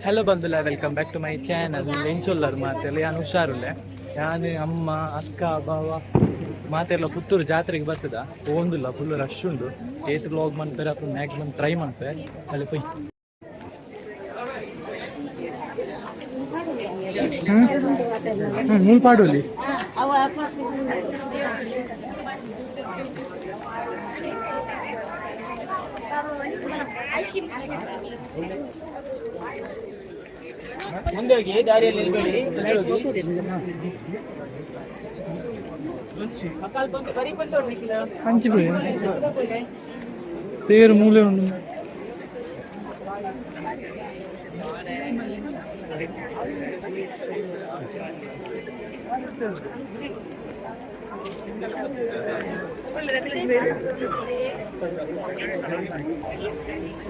Hello ಬಂದುಲ, welcome back to my channel. ಎಂಚೊಲ್ಲರು ಮಾತೆಲ್ಲ? ಯಾನ್ ಹುಷಾರುಲ್ಲೆ. ಯಾನ್, ಅಮ್ಮ, ಅಕ್ಕ, ಬಾವ ಮಾತೆಲ್ಲ ಪುತ್ತೂರು ಜಾತ್ರೆಗೆ ಬರ್ತದ. ಪೋಂದುಲ್ಲ, ಫುಲ್ ರಶ್ ಉಂಡು. ಏತ್ ವ್ಲಾಗ್ ಮನ್ಪೆರೆ ಅಪ್ಪ ಮ್ಯಾಕ್ಸಿಮಮ್ ಟ್ರೈ ಮನ್ಪೆ. ಅಲ್ಲಿ ಪೋಯ್ ಹ್ಮ್ ಹ್ಮ್ ಮೂಲ್ ಪಾಡೋಲಿ. ಮುಂದೆ ಹೋಗಿ, ದಾರಿಯಲ್ಲಿ ನಿಲ್ಬೇಡಿ, ಹೋಗಿ. ಅಂಚಿ ಪೋಯಿ ತೇರು ಮೂಲೆ ಉಂಡು.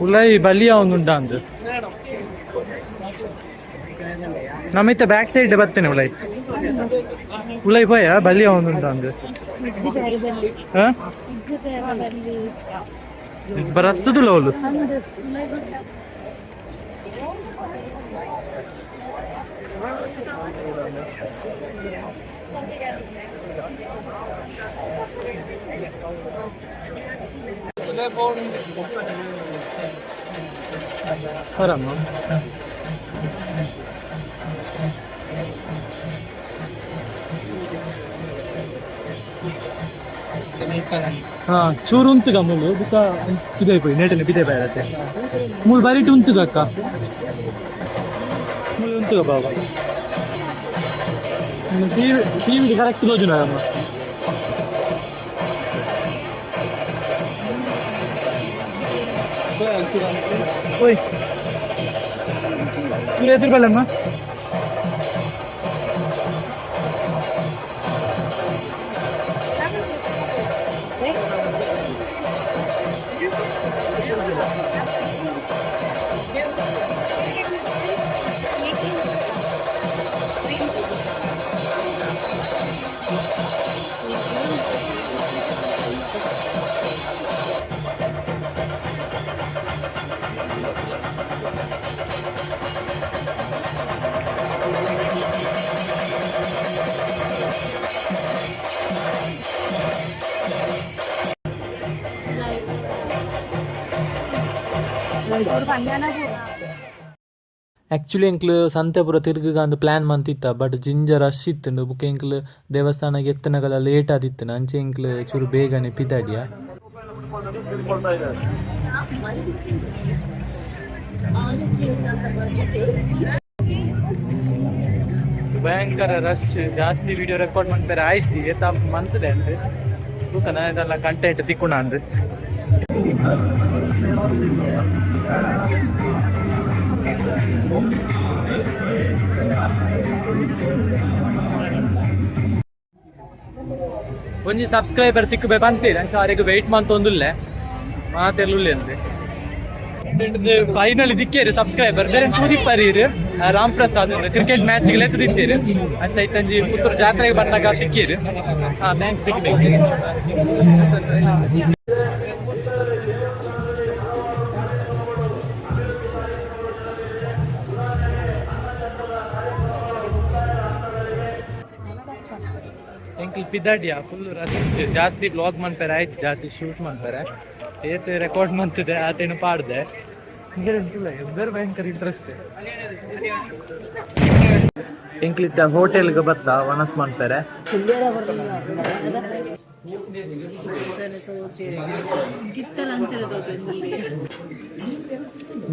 ಉಲೈ ಬಲಿಯ ಒಂದುಂಡ ಅಂದು ನಮ್ಮಿತ್ತ ಬ್ಯಾಕ್ ಸೈಡ್ ಬರ್ತೇನೆ. ಉಲೈ ಉಲೈ ಪೋಯ ಬಲಿಯ ಒಂದುಂಡ ಅಂದು. ಹಾ, ಬರಸ್ತುಲ್ಲ ಅವಳು. ಹೊರಮ್ಮ. ಹಾ, ಚೂರು ಉಂತುಗ ಮುಳ್ಳು ಬುಕ್ಕ ಇದೆ ಪೋಯಿ ನೇಟನೆ ಬಿದೆ ಬರತ್ತೆ. ಮುಳ್ಳು ಬರಿಟ್ ಉಂತುಗ ಅಕ್ಕ, ಮುಳ್ಳು ಉಂತುಗ ಬಾಬಾ. ಟಿವಿ ಟಿವಿ ಕರೆಕ್ಟ್ ತೋಜುನ ಅಮ್ಮ. ಓಯ್, ಚೂರು ಎದುರು ಬಲ್ಲಮ್ಮ. ಆ್ಯಕ್ಚುಲಿ ಎಂಕ್ಲು ಸಂತೆಪುರ ತಿರ್ಗುಗ ಅಂದ್ ಪ್ಲ್ಯಾನ್ ಮಂತಿತ್ತ. ಬಟ್ ಜಿಂಜ ರಶ್ ಇತ್ತುಂಡು. ಬುಕ್ಕ ಎಂಕ್ಲು ದೇವಸ್ಥಾನಗೆ ಎತ್ತನಗಲ ಲೇಟ್ ಆದಿತ್ತು. ಅಂಚೆ ಎಂಕ್ಲು ಚೂರು ಬೇಗನೆ ಪಿದಾಡಿಯ. ಭಯಂಕರ ರಶ್, ಜಾಸ್ತಿ ವಿಡಿಯೋ ರೆಕಾರ್ಡ್ ಮನ್ಪೆರೆ ಆಯ್ತು. ಏತ ಮಂತದೆ ಅಂದ್ ತೂಕ ಇದೆಲ್ಲ ಕಂಟೆಂಟ್ ತಿಕ್ಕುಣ ಅಂದ್. ಒಂಜಿ ಸಬ್ಸ್ಕ್ರೈಬರ್ ತಿಕ್ಕುಬೆ ಬಂತೀರ ಅಂಚ ಅರೆಗ್ ವೆಯ್ಟ್ ಮಂತೊಂದುಲ್ಲೆ. ಮಾತೆರ್ಲುಲ್ಲೆ ಅಂದೆ. ಫೈನಲಿ ದಿಕ್ಕೇರಿ ಸಬ್ಸ್ಕ್ರೈಬರ್ ಬೇರೆ ತೂದಿಪ್ಪರೀರ್. ರಾಮ್ ಪ್ರಸಾದ್ ಕ್ರಿಕೆಟ್ ಮ್ಯಾಚ್ ಎತ್ತುದಿತ್ತೀರಿ. ಅಂಚ ಇತ್ತಂಜಿ ಪುತ್ತೂರು ಜಾತ್ರೆಗೆ ಬನ್ನಗ ತಿಕ್ಕೀರಿ. ಹಾ, thanks. ತಿಕ್ಕಬೇಕು. ಎಂಕಲ್ ಪಿದಾಡಿಯ, ಫುಲ್ ರಶ್. ಜಾಸ್ತಿ ವ್ಲಾಗ್ ಮನ್ಪೆರೆ ಆಯ್ತು, ಜಾಸ್ತಿ ಶೂಟ್ ಮನ್ಪೆರೆ. ಏತ್ ರೆಕಾರ್ಡ್ ಮಂತಿದೆ ಆತೇನು ಪಾಡ್ದೆ. ಬೇರೆ ಭಯಂಕರ ಇಂಟ್ರೆಸ್ಟ್. ಎಂಕ್ಲಿತ್ತ ಹೋಟೆಲ್ಗೆ ಬತ್ತ ವನಸ್ ಮನ್ಪೆರೆ.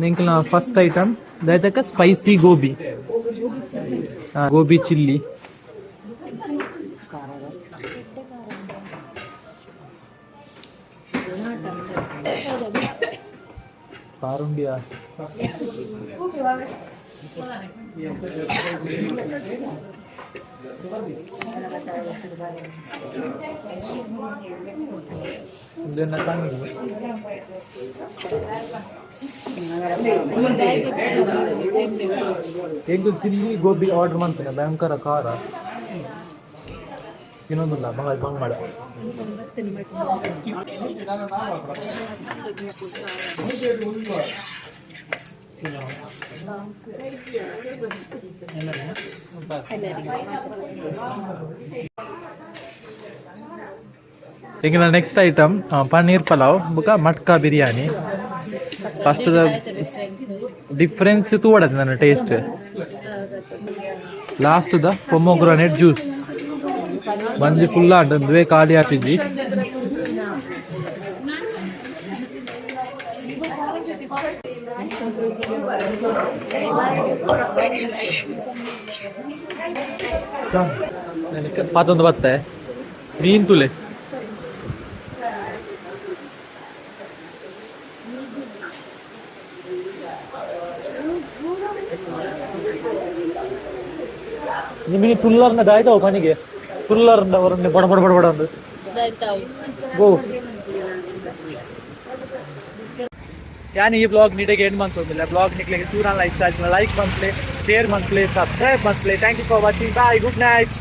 ಎಂಕ್ಲ ಫಸ್ಟ್ ಐಟಮ್ ದಾಯ್ತಕ್ಕ ಸ್ಪೈಸಿ ಗೋಬಿ, ಗೋಬಿ ಚಿಲ್ಲಿ. ಕಾರುಂಡಿಯ. ಇದನ್ನ ತಂದು ಎಂಕುಲು ಚಿಲ್ಲಿ ಗೋಬಿ ಆರ್ಡರ್ ಮಾಡ್ತೇನೆ. ಭಯಂಕರ ಖಾರ, ಇನ್ನೊಂದಿಲ್ಲ. ಬಂಗ ಬಂಗ್ ಮಾಡ. ಈಗ ನೆಕ್ಸ್ಟ್ ಐಟಮ್ ಪನ್ನೀರ್ ಪಲಾವ್ ಬುಕ್ಕ ಮಟ್ಕಾ ಬಿರಿಯಾನಿ. ಫಸ್ಟ್ ಡಿಫ್ರೆನ್ಸ್ ತೂವಡತ್ತೆ ನನ್ನ taste. Last the pomegranate juice. ಬಂಜಿ ಫುಲ್ ಆಂಡ್, ಖಾಲಿ ಆತಿದ್ವಿ. ಪಾತೊಂದು ಬತ್ತೆ ಮೀನ್ ತುಲೆ. ನಿಮಗೆ ತುಲ್ಲರ್ನ ದಾಯ್ತಾವ ಪನಿಗೆ ತುಲ್ಲರ್ನ ಅವರನ್ನೇ ಬಡ ಬಡ ಬಡ ಬಡ ಅಂದು ಗೋ. ಯಾನ್ ಈ ಬ್ಲಾಗ್ ನೀಟಾಗಿ ಎಂಡ್ ಮಂತೊಂದಿಲ್ಲ. ಬ್ಲಾಗ್ ನಿಕ್ಲೆಗ್ ಚೂರಾನ್ಲ ಇಷ್ಟ ಆಯ್ತು, ಲೈಕ್ ಮನ್ಪುಲೆ, ಶೇರ್ ಮನ್ಪುಲೆ, ಸಬ್ಸ್ಕ್ರೈಬ್ ಮನ್ಪುಲೆ. Thank you for watching. Bye, good night.